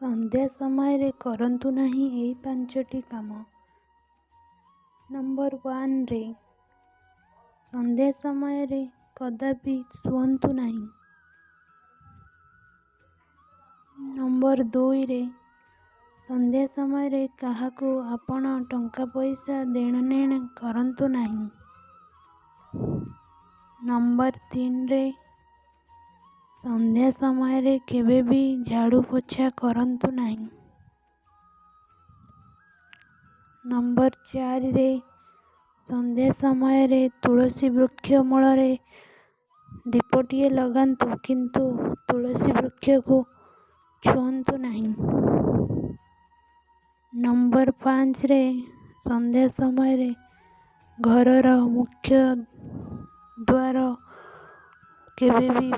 ସନ୍ଧ୍ୟା ସମୟରେ କରନ୍ତୁ ନାହିଁ ଏହି 5ଟି କାମ। ନମ୍ବର 1ରେ, ସନ୍ଧ୍ୟା ସମୟରେ କଦାପି ଶୁଅନ୍ତୁ ନାହିଁ। ନମ୍ବର 2ରେ, ସନ୍ଧ୍ୟା ସମୟରେ କାହାକୁ ଆପଣ ଟଙ୍କା ପଇସା ଦେଣନେଣ କରନ୍ତୁ ନାହିଁ। ନମ୍ବର 3ରେ, ସନ୍ଧ୍ୟା ସମୟରେ କେବେ ବି ଝାଡ଼ୁ ପୋଛା କରନ୍ତୁ ନାହିଁ। ନମ୍ବର 4ରେ, ସନ୍ଧ୍ୟା ସମୟରେ ତୁଳସୀ ବୃକ୍ଷ ମୂଳରେ ଦୀପଟିଏ ଲଗାନ୍ତୁ, କିନ୍ତୁ ତୁଳସୀ ବୃକ୍ଷକୁ ଛୁଅନ୍ତୁ ନାହିଁ। ନମ୍ବର 5ରେ, ସନ୍ଧ୍ୟା ସମୟରେ ଘରର ମୁଖ୍ୟ ଦ୍ୱାର କେବେ ବି